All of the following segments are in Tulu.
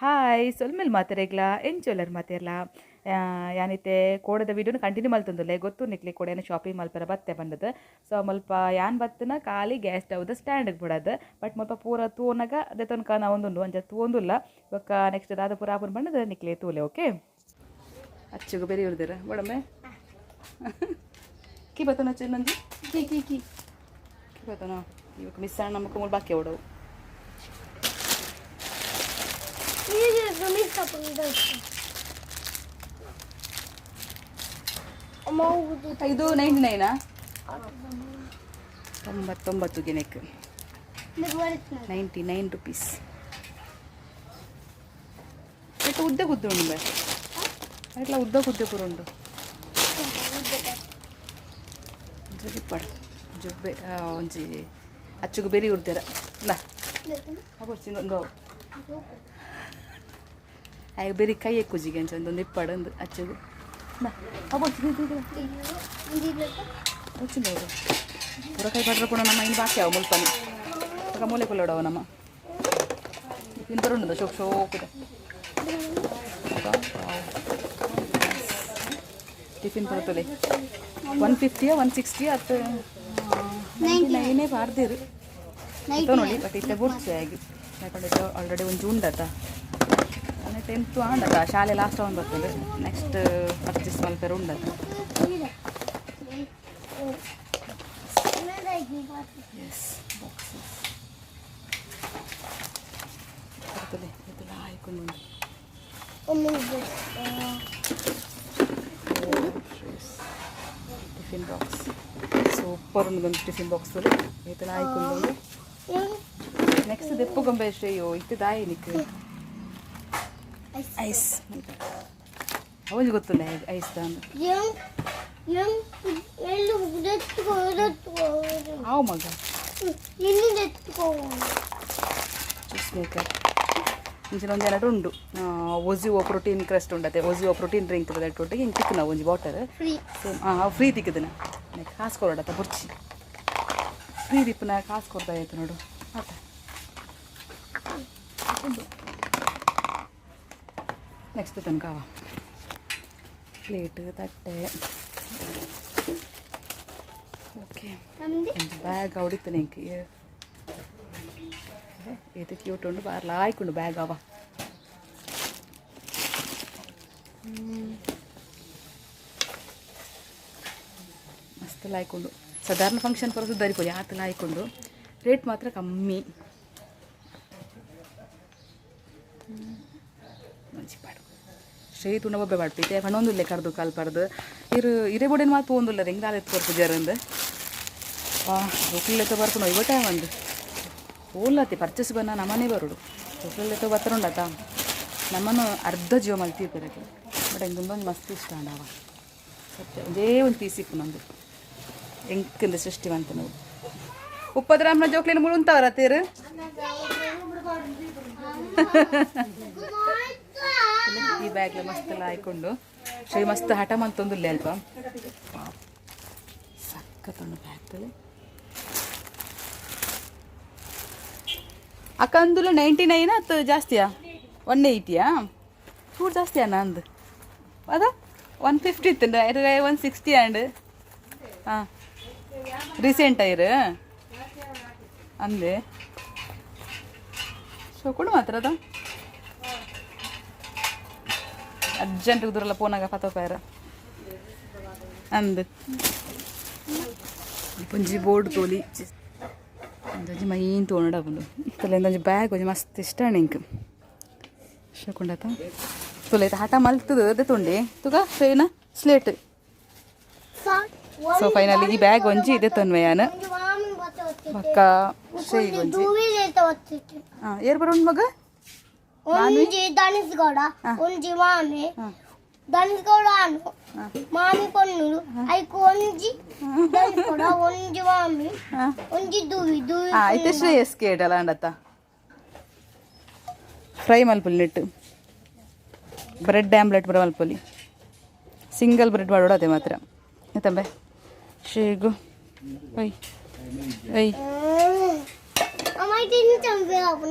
ಹಾಯ್ ಸೊಲ್ಮೆಲ್ ಮಾತೆರೆಗ್ಲಾ ಎಂಚೊಲ್ಲರ್ ಮಾತೆರ್ಲಾ. ಯಾನಿತ್ತೆ ಕೋಡೆದ ವೀಡಿಯೋನ ಕಂಟಿನ್ಯೂ ಮಲ್ತೊಂದುಲ್ಲೆ. ಗೊತ್ತು ನಿಕ್ಲೆ ಕೋಡೆನ ಶಾಪಿಂಗ್ ಮಲ್ಪೆರ ಬತ್ತೆ ಪಂಡದು. ಸೊ ಮುಲ್ಪ ಯಾನ್ ಬತ್ತಿನ ಖಾಲಿ ಗ್ಯಾಸ್ ಸ್ಟವ್ದ ಸ್ಟ್ಯಾಂಡ್ಗೆ ಬಿಡೋದು. ಬಟ್ ಮುಲ್ಪ ಪೂರ ತೂನಗ ದೆತೊನ್ಕ ಒಂದುಂಡು ಅಂಚ ತೂವೊಂದುಲ್ಲ. ಬೊಕ್ಕ ನೆಕ್ಸ್ಟ್ ದಾದ ಪೂರ ಆಪುಂಡು ಪಂಡದು ನಿಕ್ಲೆ ತೂಲೆ. ಓಕೆ, ಅಚ್ಚುಗು ಬೆರಿ ಉರ್ದಿರ ಬಡಮೆ ಕಿ ಬತ್ತನ ನಂಜಿ ಕಿ ಕಿ ಕಿ ಕಿ ಬತ್ತನ ಇವಾಗ ಮಿಸ್ ಆಣ ನಮಕ್ ಮೂಲ ಬಾಕಿ ಅವಡವು. ಇದು 99, 99 ಗೆನೆಕ್ 99 ರುಪೀಸ್. ಎಟ್ಟು ಉದ್ದ ಕುದ್ದು ಉಂಡು ಬೇ, ಎಟ್ಲ ಉದ್ದ ಕುದ್ದೆ ಪೂರ ಉಂಡು. ಜೊಬಿಪ್ಪಡು ಜೊಬ್ಬೆ ಒಂಜಿ ಅಚ್ಚುಗು ಬೆರಿ ಉರ್ದೆರ ಇಲ್ಲ ಒಂದು ಆಯ್ಕೆ ಬೆರಿ ಕೈ ಎಕ್ಕುಜಿಗೆ ಅಂಚ ಒಂದೊಂದು ಇಪ್ಪಡು ಒಂದು ಅಚ್ಚುಗು. ಬೊಚ್ಚಿಂದವರು ಪೂರ ಕೈ ಪಡ್ರ ಪುಣ ನಮ್ಮ ಇನ್ನು ಬಾಕಿ ಅವ ಮುಲ್ಪನಿ ఒక ಮೂಲೆ ಕುಲ್ಲೋಡವ ನಮ್ಮ ಇನ್ನು ಬರುಂಡು ಶೋಕ್ ಶೋಕ್ ಇದೆ. ಟಿಫಿನ್ ಬರ್ತದೆ. 150ಯಾ 160 ಅತ್ತು 99 ಪಾರ್ದಿರು ನೋಡಿ. ಬಟ್ ಇತ್ತೆ ಬೊಡ್ಚಿ ಆಗಿ, ಯಾಕಂದ್ರೆ ಆಲ್ರೆಡಿ ಒಂಜಿ ಉಂಡತ ಟೆಂತ್ ಆಂಡತ ಶಾಲೆ ಲಾಸ್ಟ್ ಒಂದು ಬರ್ತದೆ. ನೆಕ್ಸ್ಟ್ ಪರ್ಚೇಸ್ ಮಲ್ಪೆರ ಉಂಡತ. ಎಸ್, ಬಾಕ್ಸಸ್ ಬರ್ತದೆ. ಇದೆಲ್ಲ ಹಾಕೊಂಡು ಟಿಫಿನ್ ಬಾಕ್ಸ್ ಸೂಪರ್ ಉಂಡು. ಟಿಫಿನ್ ಬಾಕ್ಸ್ ಇದೆಲ್ಲ ಹಾಕೊಂಡು ನೆಕ್ಸ್ಟ್ ದೆಪ್ಪು ಗೊಂಬೆ ಶ್ರೇಯೋ ಇತ್ತೆ ದಾಯಿ ನಿಕ್ ಐಸ್ ಅವಂಜಿ ಗೊತ್ತುಲ್ಲ ಐಸ್ ದಾಂದು. ಆವು ಮಗ. ಜ್ಯೂಸ್ ಮೇಕರ್ ಇಂಚಿನ ಒಂಜಿ ಎರಡು ಉಂಡು. ಒಜಿಒ ಪ್ರೋಟೀನ್ ಕ್ರೆಸ್ಟ್ ಉಂಡತೆ, ಒಜಿಒ ಪ್ರೋಟೀನ್ ಡ್ರಿಂಕ್ ಒಟ್ಟಿಗೆ ಹಿಂಗೆ ತಿಕ್ಕುನ ಒಂಜಿ ವಾಟರ್. ಫ್ರೀ. ಸೇಮ್ ಹಾಂ, ಫ್ರೀ ತಿಕ್ಕುದನ. ಕಾಸು ಕೊರಡತ್ತ ಬುರ್ಚಿ, ಫ್ರೀ ದಿಪ್ಪನ ಕಾಸು ಕೊಡ್ತಾ ಆಯ್ತು ನೋಡು ಆತ. ನೆಕ್ಸ್ಟ್ ತನಕ ಅವ ಪ್ಲೇಟ್ ತಟ್ಟೆ. ಓಕೆ, ಬ್ಯಾಗ್ ಅವಡಿತ್ತನೆ ಇಂಕ್ ಏತ್ ಕ್ಯೂಟ್ ಉಂಡು, ಬಾರ್ಲ ಆಯ್ಕೊಂಡು ಬ್ಯಾಗ್ ಅವ. ಮಸ್ತ್ ಲಾಯ್ಕೊಂಡು. ಸಾಧಾರಣ ಫಂಕ್ಷನ್ ಪರ ಸುದ್ದಾರಿಪೊಲಿ ಆತ ಲಾಯ್ಕೊಂಡು. ರೇಟ್ ಮಾತ್ರ ಕಮ್ಮಿ. ಮಂಚಿ ಪಾಡು ಶ್ರೀ ತುಣ ಬೊಬ್ಬೆ ಪಾಡ್ಪಿ ಪಣೊಂದುಲ್ಲೆ ಕರ್ದು ಕಲ್ಪರ್ದು ಇರು ಇರೆ ಬೊಡೆನ್ ಮಾತು ಒಂದುಲ್ಲ ರಿಂಗ್ ದಾಲ ಎತ್ತು ಕೊರ್ಪು ಜರಂದು. ವಾ ಜೋಕುಲೆತ್ತ ಬರ್ಪುನ ಇವ ಟೈಮ್ ಅಂದು ಓಲಾತಿ ಪರ್ಚೇಸ್ ಬನ್ನ ನಮ್ಮನೆ ಬರೋಡು. ಜೋಕುಲೆತ್ತ ಬತ್ತರುಂಡತ ನಮ್ಮನ್ನು ಅರ್ಧ ಜೀವ ಮಲ್ತಿರ್ಬೇಕು. ಬಟ್ ಎಂಕೊಂದೊಂದು ಮಸ್ತ್ ಇಷ್ಟ ಅಂಡವ ಸತ್ಯ. ಒಂದೇ ಒಂದು ಪೀಸ್ ಇಪ್ಪು ನಮ್ದು ಎಂಕಿಂದ ಸೃಷ್ಟಿ ಮಂತ ನಾವು ಉಪ್ಪದ್ರಾಮ್ನ ಜೋಕ್ಲಿನ ಮುಳುಂತವರ ತೇರು. ಈ ಬ್ಯಾಗ್ಲ ಮಸ್ತ್ ಎಲ್ಲ ಹಾಕೊಂಡು ಶ್ರೀ ಮಸ್ತ್ ಹಠ ಮಂತೊಂದುಲ್ಲೆ ಅಲ್ಪ. ಸಖತ್ತುಂಡು ಬ್ಯಾಗ್. ಅಕ್ಕ ಅಂದುಲ 99 ಅತ್ತು ಜಾಸ್ತಿಯಾ? 180ಯಾ? ಚೂರು ಜಾಸ್ತಿ ಅಣ್ಣ ಅಂದು ಅದ 150 ಇತ್ತು, 160 ಆಂಡ್. ಹಾಂ, ರೀಸೆಂಟ್ ಐರು ಅಂದೆ ಶೋಕುಡು ಮಾತ್ರ ಅದ. ಅರ್ಜೆಂಟ್ ಉದುರಲ್ಲ ಪೋನಾಗ ಪತೋಪಾಯರ ಅಂದ್ ಒಂಜಿ ಬೋರ್ಡ್ ತೋಲಿ ಒಂಜಿ ಮೈನ್ ತೋಣಡ ಬಂದು ತಲೆ ಒಂಜಿ ಬ್ಯಾಗ್ ಒಂಜಿ ಮಸ್ತ್ ಇಷ್ಟ ಇಂಕ್ ಶೋಕುಂಡತ ತುಲೈತ ಹಠ ಮಲ್ತದ ಅದೇ ತೊಂಡೆ ತುಗ ಶ್ರೇನ ಸ್ಲೇಟ್. ಸೊ ಫೈನಲಿ ಈ ಬ್ಯಾಗ್ ಒಂಜಿ ಇದೆ ತೊನ್ವೆ ಯಾನ್ ಬಕ್ಕ ಶ್ರೀ ಒಂಜಿ. ಹಾಂ, ಏರ್ ಬರೋಣ ಮಗ. ಒಂಜಿ ಧನುಷ್ಗೌಡ, ಒಂಜಿ ಮಾಮಿ ಧನುಷ್ಗೌಡ ಅನು ಮಾಮಿ ಪೊನ್ನುಲು. ಐಕ್ ಒಂಜಿ ಧನುಷ್ಗೌಡ, ಒಂಜಿ ಮಾಮಿ, ಒಂಜಿ ದೂವಿ ದೂವಿ. ಹಾಂ, ಐತೆ ಶ್ರೇಯಸ್ ಕೇಡಲ್ಲ ಅಂಡತ್ತ. ಫ್ರೈ ಮಲ್ಪುಲಿ ನೆಟ್ಟು ಬ್ರೆಡ್ ಆಮ್ಲೆಟ್ ಬರ ಮಲ್ಪೊಲಿ. ಸಿಂಗಲ್ ಬ್ರೆಡ್ ಮಾಡೋಡು ಅದೇ ಮಾತ್ರ ಆಯ್ತಂಬೆ. ಶ್ರೀಗು ಒಯ್ ಒಯ್. ಅಮ್ಮ.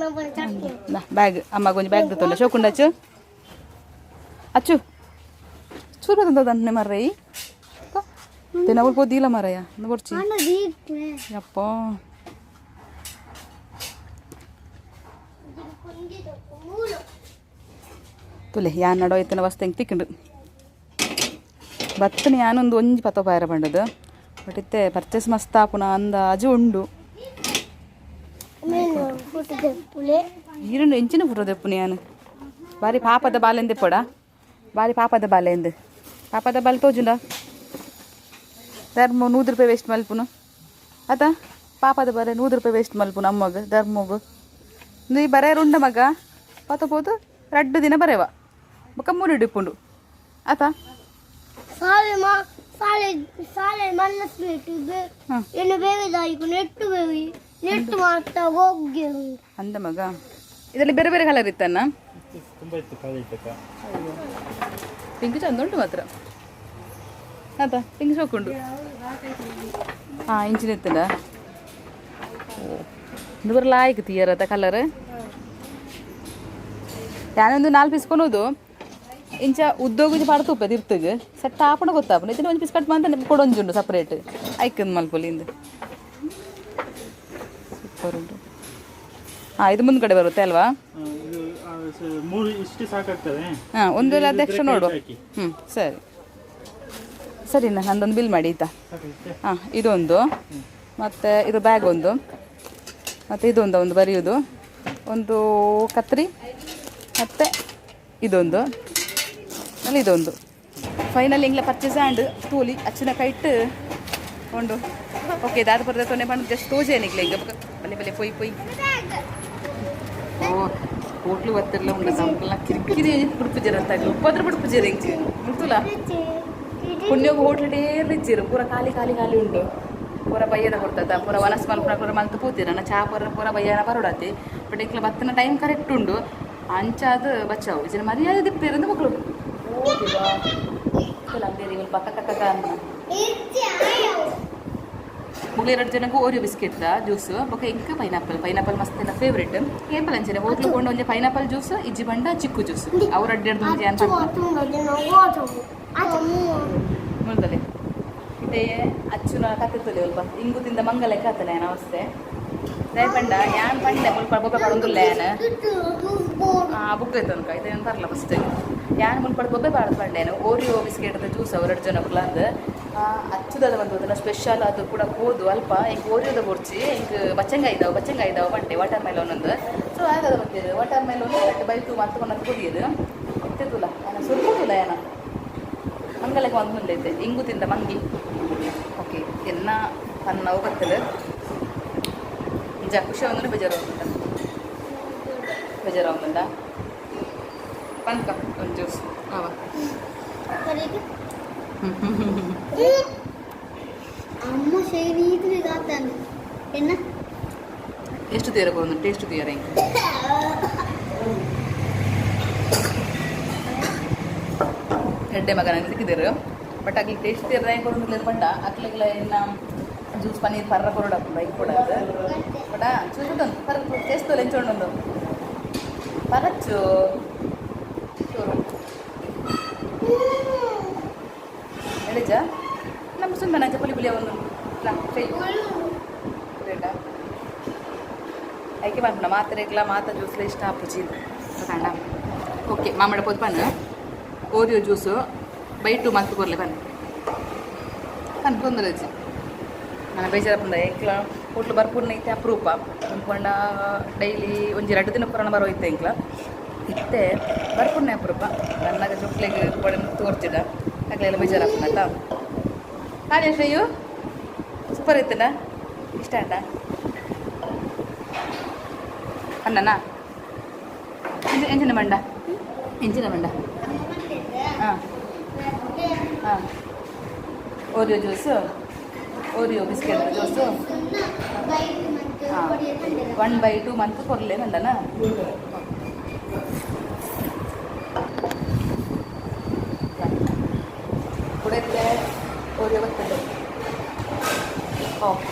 ಬ್ಯಾಗ್ ಅಮ್ಮ ಒಂಜಿ ಬ್ಯಾಗ್ ತೋಲ್ಲ ಶೋಕುಂಡ ಅಚ್ಚು ಅಚ್ಚು ಚೂರು ತಂದ ಮರ್ರೈ ತಿನ್ನವಳು ಪೋದಿಲ್ಲ ಮಾರಾಯ ಬೊಡ್ಚಿ ಯಪ್ಪ. ತುಲೆ ಯಾನ್ ನಡೋ ಇತ್ತನ ವಸ್ತು ಹೆಂಗೆ ತಿಕ್ಕಂಡು ಬತ್ತನೆ ಯಾನೊಂದು ಒಂಜಿ ಪತ್ತ ಪಾಯರ ಪಂಡದು. ಬಟ್ ಇತ್ತೆ ಪರ್ಚೇಸ್ ಮಸ್ತ್ ಆಪುನ ಅಂದಾಜು ಉಂಡು. ಈರುಂಡು ಎಂಚಿನ ಫೋಟೋ ದೆಪ್ಪುನಿ ಯಾನು. ಬಾರಿ ಪಾಪದ ಬಾಲೆಂದೆ ಪೊಡ, ಬಾರಿ ಪಾಪದ ಬಾಲೆಂದು, ಪಾಪದ ಬಾಲೆ ತೋಜುಂಡ. ಧರ್ಮ 100 ರೂಪಾಯಿ ವೇಸ್ಟ್ ಮಲ್ಪುನು ಅತ. ಪಾಪದ ಬಾಲೆ 100 ರೂಪಾಯಿ ವೇಸ್ಟ್ ಮಲ್ಪುನು ಅಮ್ಮಗ ಧರ್ಮಗು. ಈ ಬರೆಯರು ಉಂಡ ಮಗ ಪತ ಪೋದು ರಡ್ಡು ದಿನ ಬರೆವ ಬೊಕ್ಕ ಮೂರು ಇಪ್ಪುಂಡು ಆತ. ಸಾಲೆ ಮಾ ಸಾಲೆ ಸಾಲೆ ಮಲ್ಲ ಸ್ವೀಟ್ ಏನು ಬೇವಿದಾಯಿಕು ನೆಟ್ಟು ಬೇವಿ ನೆಟ್ಟು ಮಾಡ್ತಾ ಹೋಗಿ. ಅಂದ ಮಗ, ಇದರಲ್ಲಿ ಬೇರೆ ಬೇರೆ ಕಲರ್ ಇತ್ತನ್ನ? ತುಂಬ ಇತ್ತು ಖಾಲಿ ಇತ್ತಕ್ಕ. ಪಿಂಕ್ ಚಂದ ಉಂಟು ಮಾತ್ರ ಆತ. ಪಿಂಕ್ ಶೋಕುಂಡು. ಹಾಂ, ಇಂಚಿನ ಇತ್ತಲ್ಲ. ಇಂದು ಬರಲ್ಲ ಲಾಯ್ಕ್ ತೀಯರ ಕಲರ್. ಯಾನೊಂದು ನಾಲ್ಕು ಪೀಸ್ ಕೊನೋದು ಇಂಚ ಉದ್ದೋಗು ಪಾಡ ತೂಪ ತಿರ್ತಗ್ ಸೆಟ್ ಆಪಣ ಗೊತ್ತಾಪುನ. ಇದನ್ನ ಒಂದು ಪೀಸ್ ಕಟ್ ಮಂತ ಕೊಡೊಂಜುಂಡು ಸಪ್ರೇಟ್ ಐಕಂದು ಮಲ್ಪೊಲಿ. ಇಂದು ಸೂಪರ್ ಉಂಟು. ಹಾಂ, ಇದು ಮುಂದ್ಗಡೆ ಬರುತ್ತೆ ಅಲ್ವಾ? ಇದು ಮೂರು ಇಷ್ಟು ಸಾಕಾಗ್ತದೆ. ಹಾಂ, ಒಂದು ವೇಳೆ ಅದು ಎಕ್ಸ್ಟ್ರಾ ನೋಡುವ. ಹಾಕಿ. ಹ್ಞೂ, ಸರಿ ಸರಿ, ನಂದೊಂದು ಬಿಲ್ ಮಾಡಿ ಆಯ್ತಾ? ಸಾಕಾಗುತ್ತೆ. ಹಾಂ, ಇದೊಂದು ಮತ್ತು ಇದು ಬ್ಯಾಗ್ ಒಂದು ಮತ್ತು ಇದೊಂದು ಒಂದು ಬರೆಯೋದು ಒಂದು ಕತ್ರಿ ಮತ್ತು ಇದೊಂದು ಅಲ್ಲಿ ಇದೊಂದು. ಫೈನಲ್ ಇಂಗ್ಲ ಪರ್ಚೇಸ್ ಆಂಡ್ ತೂಲಿ ಅಚ್ಚಿನ ಕೈಟ್ ಉಂಡು. ಓಕೆ, ದಾದ ಪರ್ದ ತೊನೆ ಪಂಡ ಜಸ್ಟ್ ತೋಜೆ ನಿಗ್ಲೆ ಹಿಂಗೆ ಬಲೆ ಬಲೆ ಪೊಯ್ ಪೊಯ್. ಓ, ಹೋಟ್ಲು ಬತ್ತಿರಲ್ಲ ಉಂಡು ನಮ್ಗೆಲ್ಲ ಕಿರಿಕಿರಿ ಬಿಡ್ಪುಜರ ಅಂತ ಉಪ್ಪದ್ರ ಬಿಡ್ಪುಜರ ಇಂಚ ಮುರ್ತುಲ. ಪುಣ್ಯೋಗ ಹೋಟ್ಲ್ ಡೇರ್ಲಿ ಇಜ್ಜಿರು, ಪೂರ ಖಾಲಿ ಖಾಲಿ ಖಾಲಿ ಉಂಟು. ಪೂರ ಬಯ್ಯದ ಕೊಡ್ತದ, ಪೂರ ವನಸ್ ಮಲ್ಪುನ ಪೂರ ಮಲ್ತು ಪೂತಿರ ಚಾ ಪೂರ ಪೂರ ಬಯ್ಯನ ಬರೋಡತಿ. ಬಟ್ ಇಂಕ್ಲ ಬತ್ತಿನ ಟೈಮ್ ಕರೆಕ್ಟ್ ಉಂಡು, ಅಂಚಾದ ಬಚಾವು ಇಜನ ಮರ್ಯಾದೆ ದಿಪ್ಪೇರಂದು ಮಕ್ಕಳು ಪಕ್ಕ ಕಕ್ಕ ಅಂತ. ಮುಗ್ಲಿ ಎರಡು ಜನಕ್ಕೂ ಓರಿಯೋ ಬಿಸ್ಕೆಟ್ ಜ್ಯೂಸ್ ಬೊಕ ಇಂಕ್ ಪೈನಾಪಲ್. ಪೈನಾಪಲ್ ಮಸ್ತ್ ಎಲ್ಲ ಫೇವ್ರೇಟ್. ಏಪಲ್ ಅಂಚನೆ ಹೋಟ್ಲು ಕೊಂಡು ಒಂಜಿ ಪೈನಾಪಲ್ ಜ್ಯೂಸ್ ಇಜ್ಜಿ ಬಂಡ ಚಿಕ್ಕು ಜ್ಯೂಸ್ ಅವ್ರ ಅಡ್ಡೆಡ್ದು ಒಂಜಿ ಅಂತ. ಮುಳ್ದಲೆ ಇತ್ತೆ ಅಚ್ಚುನ ಕತೆ ತುಲೆ ಅಲ್ಪ ಇಂಗು ತಿಂದ ಮಂಗಲ ಕಾತಲೆ ಅವಸ್ಥೆ ದಯ ಪಂಡ ಯಾನ್ ಪಂಡೆ ಮುಲ್ಪ ಬೊಬ್ಬೆ ಪಾಡೊಂದುಲ್ಲ ಯಾನ್. ಆ ಬುಕ್ ತನಕ ಇದು ತರಲ ಫಸ್ಟ್. ಯಾನ್ ಮುಲ್ಪ ಬೊಬ್ಬೆ ಪಾಡೋದು ಪಂಡೇನು ಓರಿಯೋ ಬಿಸ್ಕೆಟ್ ಜ್ಯೂಸ್ ಅವ್ರ ಎರಡು ಜನ ಅಂದ್ ಅಚ್ಚುದದ ಬಂದು ಸ್ಪೆಷಲ್ ಅದು ಕೂಡ ಹೋದು ಅಲ್ಪ ಇಂಕ್ ಓರಿಯೋದ ಬೊರ್ಚಿ ಇಂಕ್ ಬಚ್ಚಂಗಾಯಿ ಇದಾವೆ, ಬಚ್ಚಂಗಾಯಿ ಇದಾವೆ ಬಂಡೆ ವಾಟರ್ ಮೆಲೋನ್ ಒಂದು. ಸೊ ಆದದ ಬಂದಿದೆ ವಾಟರ್ ಮೆಲೋನ್ ಬೈ ಟೂ ಮಲ್ತು ಕೊಂಡು ಕುಡಿಯೋದು ಎತ್ತಿಲ್ಲ ಏನ ಸುರ್ಪುದಿಲ್ಲ ಏನ ಮಂಗಲಕ್ಕೆ ಒಂದು ಮುಂದೆ ಐತೆ ಇಂಗು ತಿಂದ ಮಂಗಿ. ಓಕೆ, ಎನ್ನ ಪನ್ನವು ಬತ್ತಲು ನಿಜ ಖುಷಿ ಒಂದು ಬೇಜಾರು ಆಗುಂಟ, ಬೇಜಾರು ಆಗುಂಟ. ಪನ್ಕ ಒಂದು ಜ್ಯೂಸ್ ಅವ. ಅಮ್ಮ ಶೈಲಿ ಕಾತಾನೆ ಎನ್ನ. ಎಷ್ಟು ತೀರ ಒಂದು ಟೇಸ್ಟ್ ತೀರ ಇಂಕ ಎಡ್ಡೆ ಮಗ ನಂಗೆ ಸಿಕ್ಕಿದ್ರು. ಬಟ್ ಅಗ್ಲಿ ಟೇಸ್ಟ್ ತೀರ ಹೆಂಗೆ ಕೊಡೋದಿಲ್ಲ ಪಂಡ ಅಕ್ಲಿಗ್ಲ ಇನ್ನ ಜ್ಯೂಸ್ ಪನ್ನೀರ್ ಪರ್ರ ಕೊರಡಪ್ಪ ಬೈಕ್ ಕೊಡೋದು. ಬಟ್ ಚೂರು ಪರ್ ಟೇಸ್ಟ್ ತೋಲೆ ಎಂಚೊಂಡೊಂದು ಪರಚ್ಚು ಚೂರು ಎಡಿಜ ನಮ್ಮ ಸುಮ್ಮನೆ ನಂಚ ಪುಲಿ ಪುಲಿ ಒಂದು ರೇಟ ಐಕೆ ಪನ್ಪುನ ಮಾತ್ರೆಗ್ಲ ಮಾತ ಜ್ಯೂಸ್ಲ ಇಷ್ಟ ಆಪುಜಿ ಕಾಂಡ. ಓಕೆ, ಮಾಮಡ ಪೋದು ಪನ್ ಓರಿಯೋ ಜ್ಯೂಸು ಬೈ ಟು ಮಲ್ತು ಕೊರ್ಲೆ ಪನ್ ಪನ್ ತೊಂದರೆ ಇಜ್ಜಿ. ನನ್ನ ಬೇಜಾರಪ್ಪಂದ ಎಂಕ್ಲ ಹೋಟ್ಲು ಬರ್ಪೂರ್ನ ಇತ್ತೆ ಅಪರೂಪ ಅಂದ್ಕೊಂಡ. ಡೈಲಿ ಒಂಜಿ ರಡ್ಡು ದಿನ ಪುರಾಣ ಬರೋ ಇತ್ತೆ ಎಂಕ್ಲ ಇತ್ತೆ ಬರ್ಪೂರ್ನೆ ಅಪರೂಪ. ನನ್ನಾಗ ಜೋಕ್ಲೆಗ್ ತೋರ್ಚಿಡ ಅಕ್ಲೆಲ್ಲ ಬೇಜಾರಪ್ಪನತ್ತ. ಹಾಗೆ ಶ್ರೇಯು, ಸೂಪರ್ ಇತ್ತಲ್ಲ? ಇಷ್ಟ ಆಯ್ತಾ ಅನ್ನನ? ಎಂಚಿನ ಬಂಡ, ಎಂಚಿನ ಬಂಡ. ಹಾಂ ಹಾಂ, Oreo juice, Oreo biscuit juice. ಹಾಂ, ಒನ್ ಬೈ ಟು ಮಂತ್ ಕೊರಲೆ ಬಂದನ. ಕುಡಿದ್ರೆ ಓರಿಯೋ ಬರ್ತದೆ. ಓಕೆ.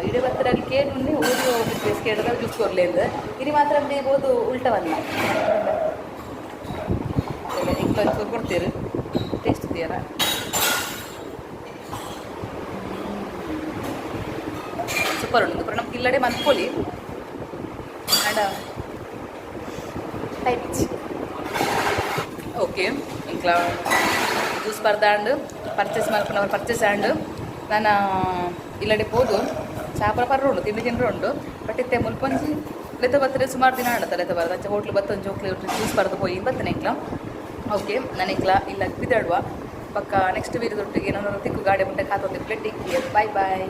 ಇಡೆ ಬತ್ತರಲ್ಲಿ ಕೇಳುನ್ನಿ ಊರು ಬಿಸ್ಕೆಟ್ ಕೇಳಿದ್ರೆ ಜ್ಯೂಸ್ ಕೊರ್ಲೇಂದು. ಇರಿ ಮಾತ್ರ ಬೋದು ಉಲ್ಟ ವನ್ನ ಇಂಕ್ಲೊಂಚೂರು ಕೊಡ್ತೀರು. ಟೇಸ್ಟ್ ತೀರ ಸೂಪರ್ ಉಂಟು. ಪೂರ ನಮ್ಗೆ ಇಲ್ಲಡೆ ಮನ್ಪೊಲಿ ಆಂಡ ಟೈಮ್. ಓಕೆ, ಇಂಕ್ಲ ಜ್ಯೂಸ್ ಪರ್ದಾಂಡ್, ಪರ್ಚೇಸ್ ಮಲ್ಪುನವರು ಪರ್ಚೇಸ್ ಆಂಡ್. ನಾನು ಇಲ್ಲಡೆ ಪೋದು ಚಾಪರ ಪರ್ರ ಉಂಡು, ತಿಂಡಿ ತಿಂಡ್ರೆ ಉಂಡು. ಬಟ್ ಇತ್ತೆ ಮುಲ್ಪೊಂಜಿ ಲೆತ್ತ ಬತ್ತರೆ ಸುಮಾರು ದಿನ ಆಂಡತ್ತ ಲೆತ್ತ ಬರ್ತದೆ. ಅಂಚ ಹೋಟ್ಲು ಬತ್ತೊಂಜಿ ಜೋಕ್ಲಿ ಜ್ಯೂಸ್ ಪರ್ದು ಪೋಯಿ ಬತ್ತನೆ ಎಂಕ್ಲ. ಓಕೆ, ನಾನು ಇಂಕ್ಲ ಇಲ್ಲ ಬಿದಾಡುವ. ಪಕ್ಕ ನೆಕ್ಸ್ಟ್ ವೀಡಿಯೋದೊಟ್ಟಿಗೆ ನಾನು ತಿಕ್ಕು ಗಾಡಿ ಮುಂದೆ ಕಾತೊಂದು. Take care, bye bye.